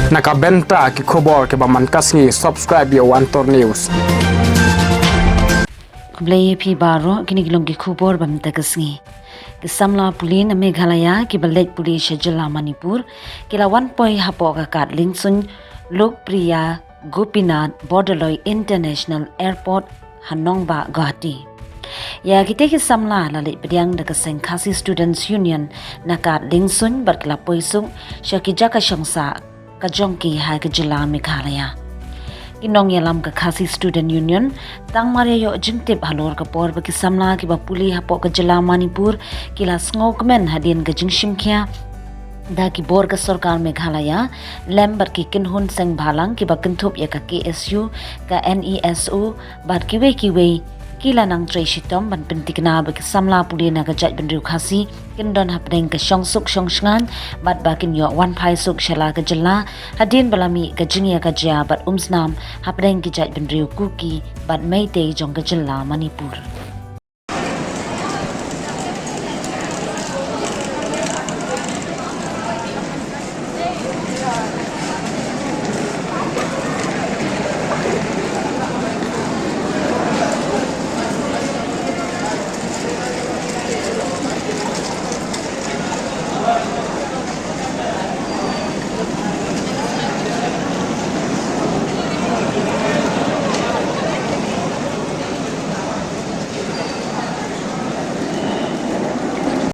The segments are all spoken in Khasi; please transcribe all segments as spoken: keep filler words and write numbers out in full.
Na ka bynta ki khubor kiba man ka sngi, subscribe ïa One Tour News. Khublei ïa phi baroh, kine ki long ki khubor ba mynta ka sngi. Ki samla pule na Meghalaya kiba leit pule sha jylla Manipur ki la wan poi hapoh ka kad liengsuiñ Lokpriya Gopinath Bordoloi International Airport ha nongbah Guwahati. Ïa kite ki samla la leit pdiang da ka seng Khasi Students Union na kad liengsuiñ bad ki la poi suk sha ki jaka shongsah ka jong ki ha ka jylla Meghalaya. Ki nongïalam ka Khasi Student Union tang mar ïa ïoh jingtip halor ka por ba ki samla kiba pule hapoh ka jylla Manipur ki la sngewkmen hadien ka jingshim khia da ki bor ka sorkar Meghalaya lem bad ki kynhun seng bhalang kiba kynthup ïa ka K S U, ka N E S O bad kiwei kiwei, ki la nang trei shitom ban pyntikna ba ki samla pule na ka jaitbynriew Khasi kin don hapdeng ka shongsuk shongshngaiñ bad ba kin ïoh wan phai suk sha la ka jylla hadien ba la mih ka jingïakajia bad umsnam hapdeng ki jaitbynriew Kuki bad Meitei jong ka jylla Manipur.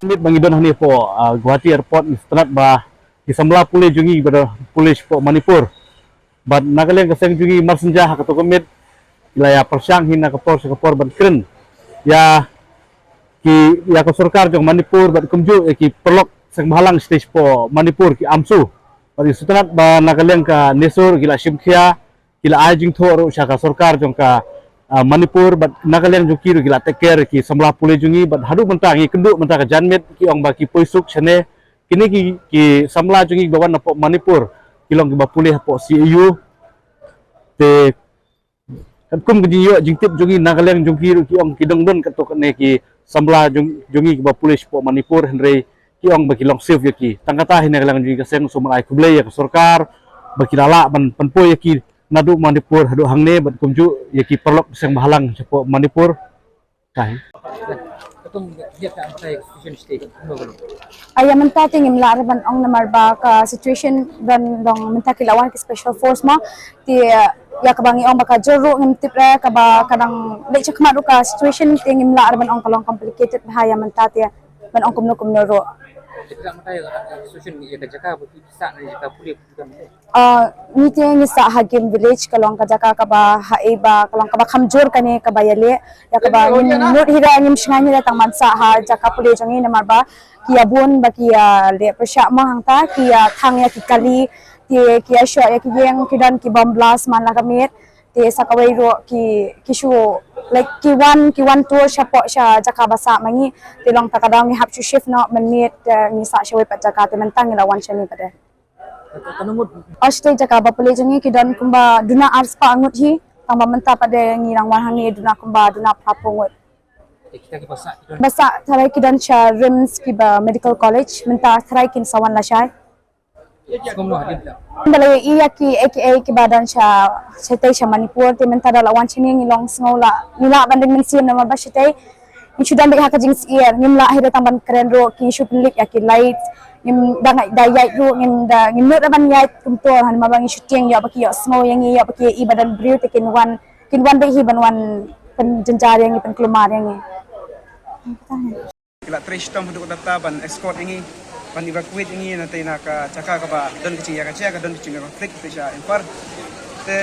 Mynmiet ba ngi don hangne hapoh, ah, Guwahati Airport, ngi sngewtynnat ba ki samla pule jong ngi ba pule shapoh Manipur. Bad na ka liang ka seng jong ngi marsynja ha kato ka miet ki la ïa pyrshang hi na ka por sha ka por ban kren ïa ki, ïa ka sorkar jong Manipur bad kumjuh ïa ki paralok seng bhalang shatei shapoh Manipur, ki AMSU. Bad ngi sngewtynnat ba na ka liang ka NESO ki la shim khia, ki la ai jingthoh ruh sha ka sorkar jong ka, ah, Manipur, bad na ka liang jong ki ruh ki la take care ki samla pule jong ngi, bad haduh mynta ngi kynduh mynta ka janmiet ki ong ba ki poi suk shane. Kine ki, ki samla jong ngi ba wan napoh Manipur ki long kiba pule hapoh C A U. Te katkum ka jingïoh jingtip jong ngi, na ka liang jong ki ruh ki ong ki dang don katto katne ki samla jong, jong ngi kiba pule shapoh Manipur, hynrei ki ong ba ki long safe ïa ki. Tang kata hi na ka liang jong ngi ka seng sngewbha ai khublei ïa ka sorkar ba ki la lah ban pynpoi ïa ki naduh Manipur haduh hangne, bad kumjuh ïa ki paralok seng bhalang shapoh Manipur. Ka hi. Ïa mynta te ngim lah re ban ong namar ba ka situation ban long mynta ki la wan ki special force mo. Te ïa kaba ngi ong ba ka jur ruh ngim tip re, kaba ka dang leit shakhmat ruh ka situation, te ngim lah re ban ong, ka long complicated bha ïa mynta te ban ong kumno kumno ruh. Ah, ngi te ngi sah ha Game Village, ka long ka jaka kaba ha ei ba, ka long kaba kham jur kane kaba ïaleh, ïa kaba ngim nud hi re, ngim shngaiñ hi re tang ban sah ha jaka pule jong ngi namar ba ki ïa bun ba ki ïaleh pyrshah mo hangta, ki ïa thang ïa ki kali, ki, ki ïa shoh ïa ki ïing, ki don ki bomb blast man la ka miet. Te sa kawei ruh ki, ki shu, like, ki wan, ki wan tour shapoh sha jaka ba sah ma ngi. Te long ta ka daw ngi hap shu shift noh mynmiet, te ngi sah shawei pat jaka, te mynta ngi la wan shane pat de. Oi, shatei jaka ba pule jong ngi ki don kumba duna arspah ngut hi, tang ba mynta pat de ngi dang wan hangne duna kumba duna phraphew ngut. Ba sah tharai ki don sha RIMS kiba Medical College, mynta tharai kin sa wan lashai. Ba la ïohi ïa ki, ïa ki, ïa kiba don sha, shatei sha Manipur, te mynta da la wan shane ngi long sngew la, ngi lah ban ring mynsiem namar ba shatei ngi shu don beit ha ka jingsyier, ngim lah hi re tang ban kren ruh, ki shu pynlip ïa ki light, ngim da, da ïaid ruh, ngim da, ngim nud ban ïaid kumto, namar ba ngi shu tieng ïoh ba ki ïohsngew ïa ngi, ïoh ba ki ïohi ba don briew te kin wan, kin wan beit hi ban wan pynjynjar ïa ngi, pynkulmar ïa ngi. Ki la trei shitom haduh katta ban escort ïa ngi, ban evacuate ïa ngi na tei na ka jaka kaba don ka jingïakajia, ka don ka jingconflict te sha Imphal. Te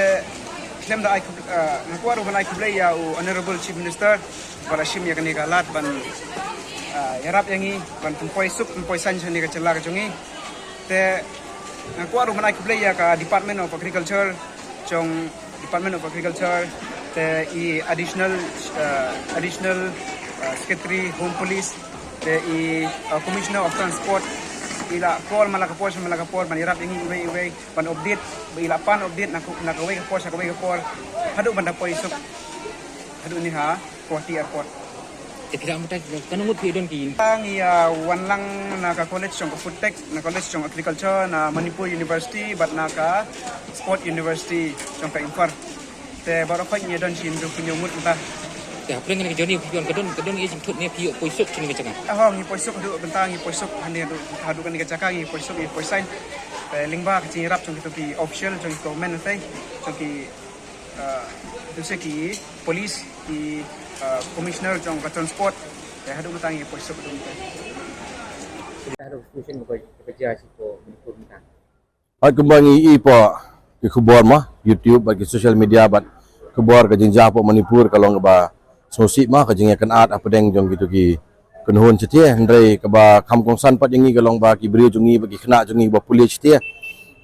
khlem da ai khub-, ah, nga kwah ruh ban ai khublei ïa u Honorable Chief Minister ba la shim ïa kane ka lad ban, ah, ïarap ïa ngi ban pynpoi suk, pynpoi saiñ sha kane ka jylla ka jong ngi. Te nga kwah ruh ban ai khublei ïa ka Department of Agriculture, jong Department of Agriculture, te i additional, uh, additional, uh, secretary Home Police, te i, uh, Commissioner of Transport, i la call man la ka por sha man la ka por ban ïarap ïa ngi iwei iwei ban update, ba i la pan update na ka, na kawei ka por sha kawei ka por, haduh ban da poi suk haduh ne ha Guwahati Airport. Te phi lah mynta, katno ngut phi don ki? Ngi ïa wan lang na ka college jong ka Food Tech, na college jong Agriculture na Manipur University bad na ka Sport University jong ka Imphal. Te baroh khoit ngi don shi hynñiewphew ngut mynta. Te hapdeng kane ka journey phi wan, ka don, ka don ei jingthut ne phi ïoh poi suk shane ka jaka? Aho, ngi poi suk haduh mynta, ngi poi suk hangne haduh, haduh kane ka jaka ngi poi suk, ngi poi sign. Te lyngba ka jingïarap jong kito ki official jong ki government te, jong ki, ah, to se ki police, ki, ah, commissioner jong ka transport. Te haduh mynta ngi poi suk haduh mynta. Kita haduh station ko ko jia shi ko Manipur mynta. Hooid, kumba ngi ïohi hapoh ki khubor mo, YouTube bad ki social media bad khubor, ka jingjia hapoh Manipur ka long kaba sngewsih mo, ka jingïakynad hapdeng jong kito ki kynhun shathie, hynrei kaba kham kongsan pat ïa ngi ka long ba ki briew jong ngi bad ki khynnah jong ngi ba pule shathie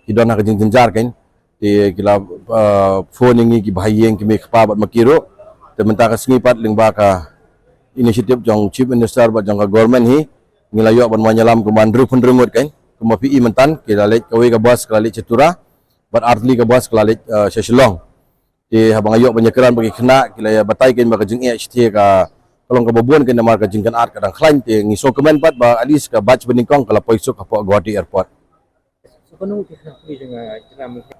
ki don ha ka jingjynjar kein. Te ki la, uh, phone ïa ngi ki bahaïing, ki mei kpa bad ma ki ruh. Te mynta ka sngi pat lyngba ka initiative jong Chief Minister bad jong ka government hi, ngi la ïoh ban wan ïalam kumba hynriewphew hynriew ngut kein. Kumba phi i mynta, ki la leit, kawei ka bus ka la leit sha Tura bad artylli ka bus ka la leit, uh, sha Shillong. Te haba nga ïoh ban ïakren bad ki khynnah, ki la ïa batai kein ba ka jingeh shathie ka, ka long kaba bun kein namar ka jingkynad ka dang khlaiñ. Te ngi sngewkmen pat ba at least ka batch banyngkong ka la poi suk hapoh Guwahati Airport.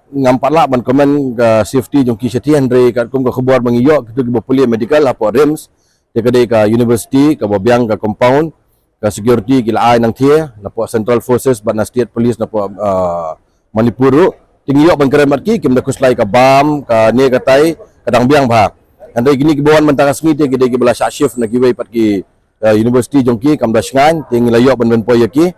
Ngam pat lah ban comment ka safety jong ki shathie, hynrei katkum ka khubor ba ngi ïoh, kito kiba pule medical hapoh RIMS, te ka dei ka university kaba biang ka compound, ka security ki la ai nangthie napoh Central Forces bad na State Police napoh, ah, Manipur ruh. Te ngi ïoh ban kren bad ki, kim da khuslai ka bam, kane katai ka dang biang bha. Hynrei kine kiba wan mynta ka sngi te ki dei kiba la shah shift na kiwei pat ki, ah, university jong ki, kam da shngaiñ, te ngi la ïoh ban pynpoi ïa ki.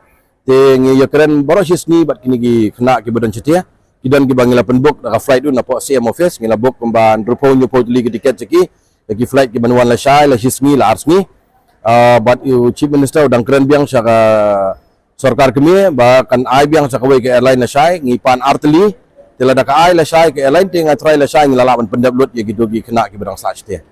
Te ngi ïakren baroh shi sngi bad kine ki khynnah kiba don shathie. Ki don kiba ngi la pynbook da ka flight ruh napoh C M office, ngi la book kumba hynriewphew hynñiewphew tylli ki ticket sha ki. Ïa ki flight kiban wan lashai, la shi sngi, la ar sngi. Ah, bad u Chief Minister u dang kren biang sha ka sorkar kmie ba kan ai biang sha kawei ka airline lashai, ngi pan artylli. Te lada ka ai lashai ka airline te nga try lashai, ngi la lah ban pyndep lut ïa kito ki khynnah kiba dang sah shathie.